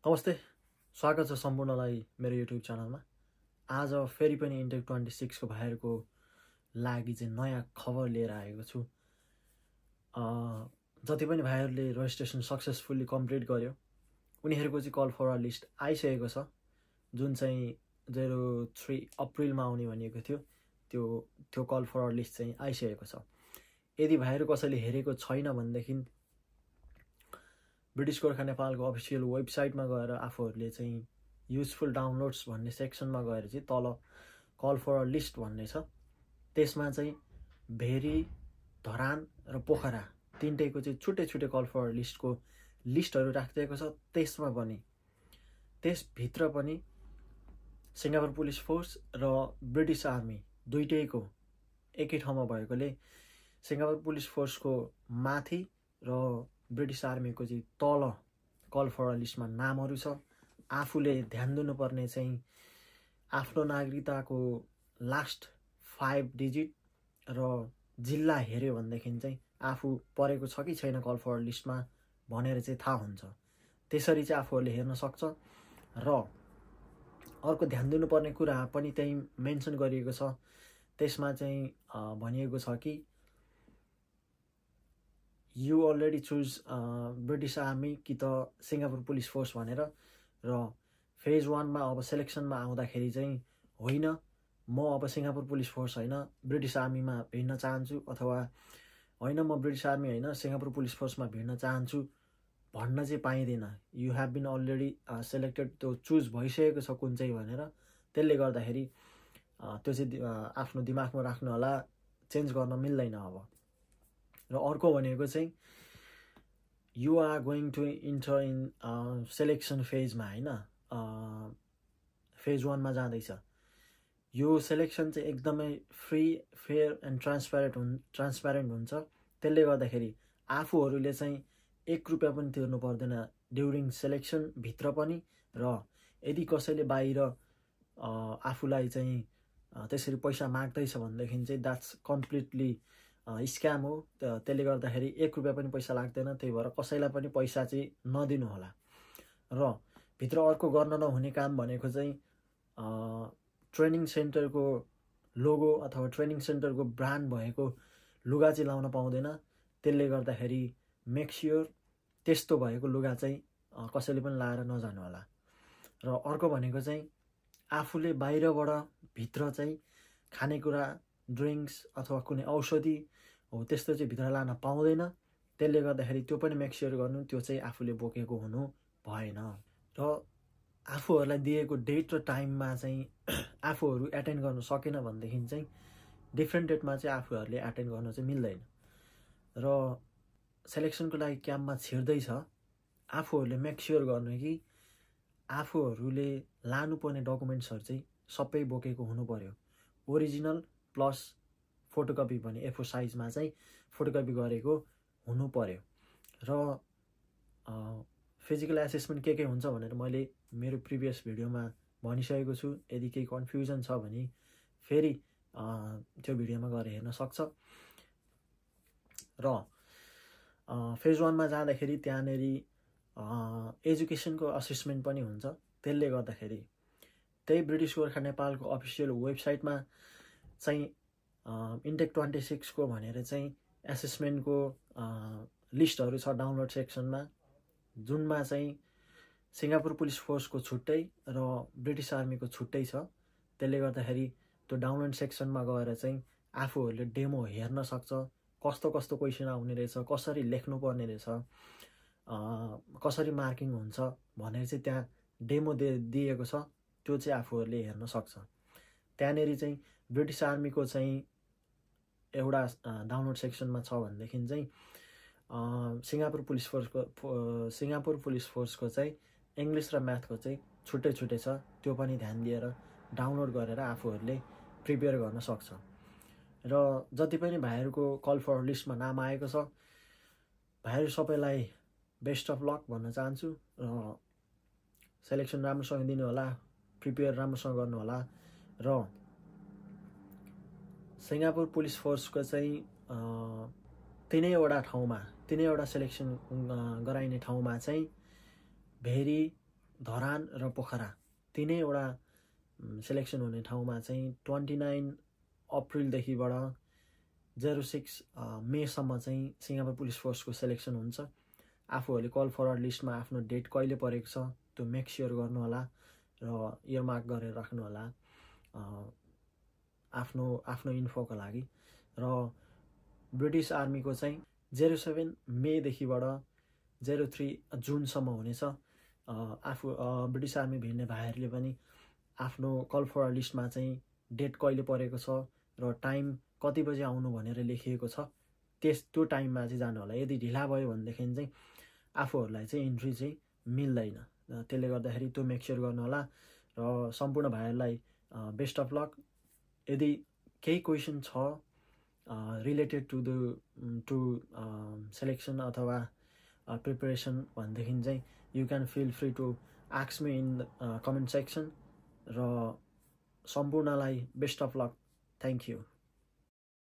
नमस्ते, स्वागत छ सम्पूर्णलाई मेरो युट्युब च्यानलमा। आज फेरि पनि इन्टेक 26 को भाइहरूको लागि चाहिँ नयाँ खबर लिएर आएको छु। जति पनि भाइहरूले रजिस्ट्रेसन सक्सेसफुल्ली कम्प्लिट गर्यो उनीहरूको चाहिँ कल फर लिस्ट आइसकेको छ, जुन चाहिँ 03 अप्रिलमा आउने भनिएको थियो। त्यो कल फर लिस्ट चाहिँ आइसकेको छ। यदि भाइहरू कसैले हेरेको छैन भनेदेखि ब्रिटिस गोर्खा नेपालको अफिसियल वेबसाइटमा गएर आफूहरूले चाहिँ युजफुल डाउनलोड्स भन्ने सेक्सनमा गएर चाहिँ तल कल फर लिस्ट भन्ने छ, त्यसमा चाहिँ भेरी, धरान र पोखरा तिनटैको चाहिँ छुट्टै छुट्टै कल फर लिस्टको लिस्टहरू राखिदिएको छ। त्यसमा पनि त्यसभित्र पनि सिङ्गापुर पुलिस फोर्स र ब्रिटिस आर्मी दुइटैको एकै ठाउँमा भएकोले सिङ्गापुर पुलिस फोर्सको माथि र ब्रिटिस आर्मीको चाहिँ तल कल फर लिस्टमा नामहरू छ। आफूले ध्यान दिनुपर्ने चाहिँ आफ्नो नागरिकताको लास्ट 5 डिजिट र जिल्ला हेऱ्यो भनेदेखि चाहिँ आफू परेको छ कि छैन कल फर लिस्टमा भनेर चाहिँ थाहा हुन्छ। त्यसरी चाहिँ आफूहरूले हेर्न सक्छ। र अर्को ध्यान दिनुपर्ने कुरा पनि त्यही मेन्सन गरिएको छ। त्यसमा चाहिँ भनिएको छ कि you already choose British army कि त सिङ्गापुर पुलिस फोर्स भनेर। र फेज 1मा अब सेलेक्सनमा आउँदाखेरि चाहिँ होइन, म अब सिङ्गापुर पुलिस फोर्स होइन ब्रिटिस आर्मीमा भिड्न चाहन्छु, अथवा होइन म ब्रिटिस आर्मी होइन सिङ्गापुर पुलिस फोर्समा भिड्न चाहन्छु भन्न चाहिँ पाइँदैन। You have been already selected, त्यो चुज भइसकेको छ कुन चाहिँ भनेर। त्यसले गर्दाखेरि त्यो चाहिँ आफ्नो दिमागमा राख्नु होला, चेन्ज गर्न मिल्दैन अब। र अर्को भनेको चाहिँ you are going to enter in selection फेजमा, होइन, फेज 1मा जाँदैछ। यो सेलेक्सन चाहिँ एकदमै फ्री, फेयर एन्ड ट्रान्सप्यारेन्ट हुन्छ। त्यसले गर्दाखेरि आफूहरूले चाहिँ 1 रुपियाँ पनि तिर्नु पर्दैन ड्युरिङ सेलेक्सन भित्र पनि। र यदि कसैले बाहिर आफूलाई चाहिँ त्यसरी पैसा माग्दैछ भनेदेखि चाहिँ द्याट्स कम्प्लिटली स्क्याम हो। त्यसले गर्दाखेरि 1 रुपियाँ पनि पैसा लाग्दैन। त्यही भएर कसैलाई पनि पैसा चाहिँ नदिनु होला। र भित्र अर्को गर्न नहुने काम भनेको चाहिँ ट्रेनिङ सेन्टरको लोगो अथवा ट्रेनिङ सेन्टरको ब्रान्ड भएको लुगा चाहिँ लाउन पाउँदैन। त्यसले गर्दाखेरि मेक स्योर त्यस्तो भएको लुगा चाहिँ कसैले पनि लाएर नजानु होला। र अर्को भनेको चाहिँ आफूले बाहिरबाट भित्र चाहिँ खानेकुरा, ड्रिङ्क्स अथवा कुनै औषधि हो त्यस्तो चाहिँ भित्र लान पाउँदैन। त्यसले गर्दाखेरि त्यो पनि मेक स्योर गर्नु, त्यो चाहिँ आफूले बोकेको हुनु भएन। र आफूहरूलाई दिएको डेट र टाइममा चाहिँ आफूहरू एटेन्ड गर्न सकेन भनेदेखि चाहिँ डिफ्रेन्ट डेटमा चाहिँ आफूहरूले एटेन्ड गर्न चाहिँ मिल्दैन। र सेलेक्सनको लागि क्याम्पमा छिर्दैछ आफूहरूले मेक स्योर गर्नु कि आफूहरूले लानुपर्ने डकुमेन्ट्सहरू चाहिँ सबै बोकेको हुनु पर्यो। ओरिजिनल प्लस फोटोकपी पनि A4 साइजमा चाहिँ फोटोकपी गरेको हुनु पर्यो। र फिजिकल एसेसमेन्ट के हुन्छ भनेर मैले मेरो प्रिभियस भिडियोमा भनिसकेको छु। यदि केही कन्फ्युजन छ भने फेरि त्यो भिडियोमा गएर हेर्न सक्छ। र फेज 1मा जाँदाखेरि त्यहाँनिर एजुकेसनको असेसमेन्ट पनि हुन्छ। त्यसले गर्दाखेरि त्यही ब्रिटिस गोर्खा नेपालको अफिसियल वेबसाइटमा चाहिँ इन्टेक 26 को भनेर चाहिँ एसेसमेन्टको लिस्टहरू छ डाउनलोड सेक्सनमा, जुनमा चाहिँ सिङ्गापुर पुलिस फोर्सको छुट्टै र ब्रिटिस आर्मीको छुट्टै छ। त्यसले गर्दाखेरि त्यो डाउनलोड सेक्सनमा गएर चाहिँ आफूहरूले डेमो हेर्न सक्छ, कस्तो कस्तो क्वेसन आउने रहेछ, कसरी लेख्नुपर्ने रहेछ, कसरी मार्किङ हुन्छ भनेर चाहिँ त्यहाँ डेमो दिएको छ। त्यो चाहिँ आफूहरूले हेर्न सक्छ। त्यहाँनिर चाहिँ ब्रिटिस आर्मीको चाहिँ एउटा डाउनलोड सेक्सनमा छ भनेदेखि चाहिँ सिङ्गापुर पुलिस फोर्सको चाहिँ इङ्ग्लिस र म्याथको चाहिँ छुट्टै छुट्टै छ। त्यो पनि ध्यान दिएर डाउनलोड गरेर आफूहरूले प्रिपेयर गर्न सक्छ। र जति पनि भाइहरूको कल फर लिस्टमा नाम आएको छ, भाइहरू सबैलाई बेस्ट अफ लक भन्न चाहन्छु। र सेलेक्सन राम्रोसँग दिनु होला, प्रिपेयर राम्रोसँग गर्नु होला। र सिङ्गापुर पुलिस फोर्सको चाहिँ 3वटा सेलेक्सन गराइने ठाउँमा चाहिँ भेरी, धरान र पोखरा तिनैवटा सेलेक्सन हुने ठाउँमा चाहिँ 29 अप्रिलदेखिबाट 06 मेसम्म चाहिँ सिङ्गापुर पुलिस फोर्सको सेलेक्सन हुन्छ। आफूहरूले कल फरवर्ड लिस्टमा आफ्नो डेट कहिले परेको छ त्यो मेक स्योर गर्नु होला र इयरमार्क गरेर राख्नु होला आफ्नो इन्फोको लागि। र ब्रिटिस आर्मीको चाहिँ 07 मेदेखिबाट 03 जुनसम्म हुनेछ। ब्रिटिस आर्मी भिड्ने भाइहरूले पनि आफ्नो कल फरवर्ड लिस्टमा चाहिँ डेट कहिले परेको छ र टाइम कति बजी आउनु भनेर लेखिएको छ त्यो टाइममा चाहिँ जानु होला। यदि ढिला भयो भनेदेखि चाहिँ आफूहरूलाई चाहिँ इन्ट्री चाहिँ मिल्दैन। त्यसले गर्दाखेरि त्यो मेक स्योर गर्नु होला। र सम्पूर्ण भाइहरूलाई बेस्ट अफ लक। यदि केही क्वेसन छ रिलेटेड टु सेलेक्सन अथवा प्रिपरेसन भनेदेखि चाहिँ you can feel free to ask me in comment section. र सम्पूर्णलाई best of luck. Thank you.